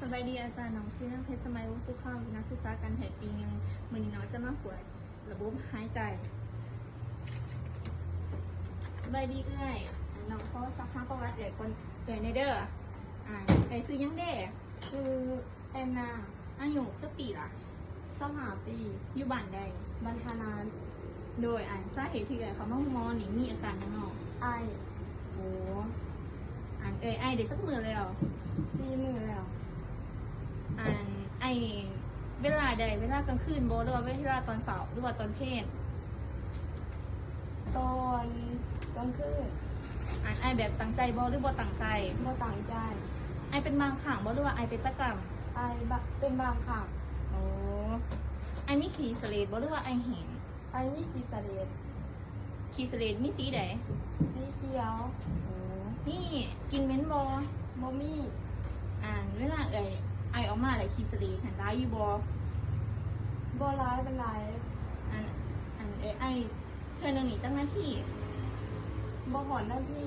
ສະບາຍດີອາຈານ, ນ້ອງຊື່ນາງເພັດສະໄໝ ວົງສຸຂາວ ນັກສຶກສາການແພດປີໜຶ່ງ. ມື້ນີ້ນ້ອງຈະມາກວດລະບົບຫາຍໃຈ. ສະບາຍດີເອື້ອຍ, ນ້ອງຂໍຊັກຖາມປະຫວັດເອື້ອຍກ່ອນເອື້ອຍແດ່ເດີ. ອາ ເອື້ອຍຊື່ຫຍັງເດ? ຊື່ແອນນາ. ອາຍຸຈັກປີລະ? ຊາວຫ້າປີ. ຢູ່ບ້ານໃດ? ບ້ານທ່ານານ. ໂດຍ ອັນ ສາເຫດທີ່ເອື້ອຍເຂົ້າມາໂຮງໝໍນີ້ມີອາການຫຍັງເນາະ? ໄອ. ໂອ້ ອັນ ເອື້ອຍໄອໄດ້ຈັກມື້ແລ້ວ? ສີ່ມື້ແລ້ວ. ອັນ ໄອເວລາໃດ? ເວລາກາງຄືນບໍ່ ຫຼືວ່າເວລາຕອນເຊົ້າ ຫຼືວ່າຕອນເພນ? ຕອນກາງຄືນ. ອັນ ໄອແບບຕັ້ງໃຈບໍ່ ຫຼືບໍ່ຕັ້ງໃຈ? ບໍ່ຕັ້ງໃຈ. ໄອເປັນບາງຄັ້ງບໍ່ ຫຼືວ່າໄອເປັນປະຈຳ? ໄອບະ ເປັນບາງຄັ້ງ. ໂອ້ ໄອມີຂີ້ສະເຫຼດບໍ່ ຫຼືວ່າໄອແຫ້ງ? ໄອມີຂີ້ສະເຫຼດ. ຂີ້ສະເຫຼດມີສີໃດ? ສີຂຽວ. ໂອ້ ມີກິ່ນເໝັນບໍ່? ບໍ່ມີ. ອັນ ເວລາເອື້ອຍໄອອອກມາແລ້ວ ຂີ້ສະເຫຼດຫັ້ນຫຼາຍຢູ່ບໍ່? ບໍ່ຫຼາຍປານໃດ. ອັນ ອັນ ເອື້ອຍໄອເທື່ອໜຶ່ງນີ້ຈັກນາທີ? ບໍ່ຮອດນາທີ.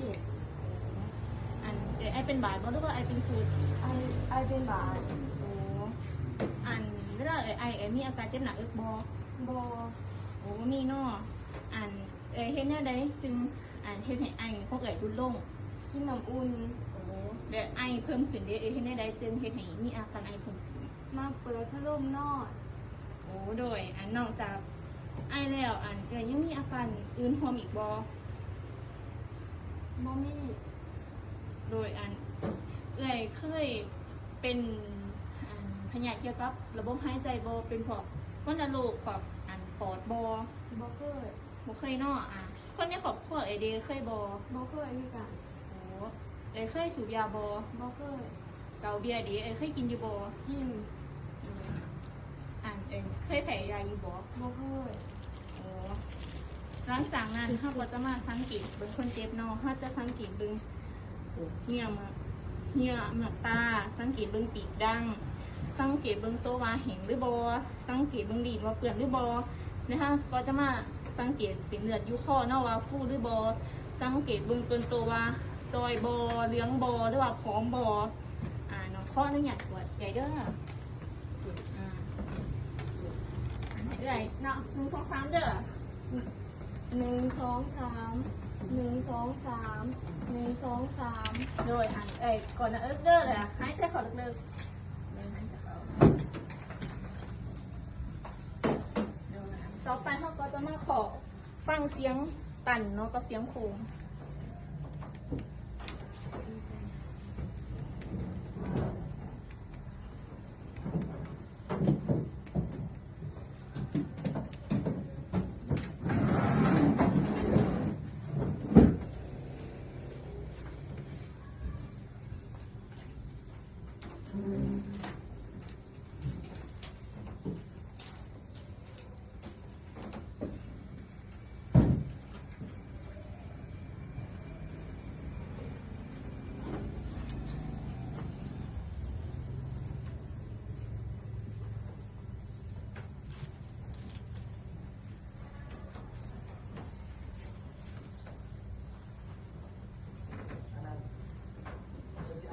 ອັນ ເອື້ອຍໄອເປັນບາດບໍ່ ຫຼືວ່າໄອເປັນຊຸດ? ໄອ ໄອເປັນບາດ. ໂອ້ ອັນ ເວລາເອື້ອຍໄອ ເອື້ອຍມີອາການເຈັບໜ້າເອິກບໍ່? ບໍ່. ໂອ້ ບໍ່ມີເນາະ. ອັນ ເອື້ອຍເຮັດແນວໃດຈຶ່ງ ອັນ ເຮັດໃຫ້ໄອຂອງເອື້ອຍຫຼຸດລົງ? ກິນນ້ຳອຸ່ນ. ໂອ້ ແບບໄອເພີ່ມຂຶ້ນເດ ເອື້ອຍເຮັດແນວໃດຈຶ່ງເຮັດໃຫ້ມີອາການໄອເພີ່ມຂຶ້ນ? ມາເປີດພັດລົມນອນ. ໂອ້ ໂດຍ ອັນ ນອກຈາກໄອແລ້ວ ອັນ ເອື້ອຍຍັງມີອາການອື່ນຮ່ວມອີກບໍ່? ບໍ່ມີ. ໂດຍ ອັນ ເອື້ອຍເຄີຍເປັນ ອັນ ພະຍາດກ່ຽວກັບລະບົບຫາຍໃຈບໍ່? ເປັນພວກວັນນະໂລກ ພວກ ອັນ ປອດບໍ່? ບໍ່ເຄີຍ. ບໍ່ເຄີຍເນາະ. ອາ ຄົນໃນຄອບຄົວເອື້ອຍເດ ເຄີຍບໍ່? ບໍ່ເຄີຍຄືກັນ. ໂອ້ ເອື້ອຍເຄີຍສູບຢາບໍ່? ບໍ່ເຄີຍ. ເຫຼົ້າເບຍເດ ເອື້ອຍເຄີຍກິນຢູ່ບໍ່? ກິນ. ອັນ ເອື້ອຍເຄີຍແພ້ຢາຢູ່ບໍ່? ບໍ່ເຄີຍ. ໂອ້ ຫຼັງຈາກນັ້ນ ເຮົາກໍຈະມາສັງເກດເບິ່ງຄົນເຈັບເນາະ. ເຮົາຈະສັງເກດເບິ່ງເຫື່ອເໝືອກ ເຫື່ອເໝືອກຕາ, ສັງເກດເບິ່ງປີກດັງ, ສັງເກດເບິ່ງໂຊວ່າແຫ້ງຫຼືບໍ່, ສັງເກດເບິ່ງລີ້ນວ່າເປື້ອນຫຼືບໍ່. ແລ້ວເຮົາກໍຈະມາສັງເກດເສັ້ນເລືອດຢູ່ຄໍເນາະ ວ່າຟູຫຼືບໍ່, ສັງເກດເບິ່ງຕົນໂຕວ່າຈ່ອຍບໍ່, ເຫຼືອງບໍ່ ຫຼືວ່າຜອມບໍ່. ອາ ນ້ອງຂໍອະນຸຍາດກວດໃຫຍ່ເດີ. ອາ ເອື້ອຍເນາະ ໜຶ່ງ ສອງ ສາມ ເດີ. ໜຶ່ງ ສອງ ສາມ ໜຶ່ງ ສອງ ສາມ ໜຶ່ງ ສອງ ສາມ. ໂດຍ ອັນ ເອື້ອຍກວດໜ້າເອິກເດີ ແລ້ວຫາຍໃຈເຂົ້າເລິກໆ. ຕໍ່ໄປເຮົາກໍຈະມາຂໍຟັງສຽງຕັນເນາະ ກັບສຽງໂຄງ.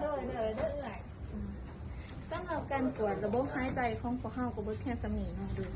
ໂດຍ ໂດຍ ໂດຍ ເອື້ອຍ. ສຳລັບການກວດລະບົບຫາຍໃຈຂອງພວກເຮົາກໍເບິດພຽງສ່ຳນີ້ເນາະ. ໂດຍ.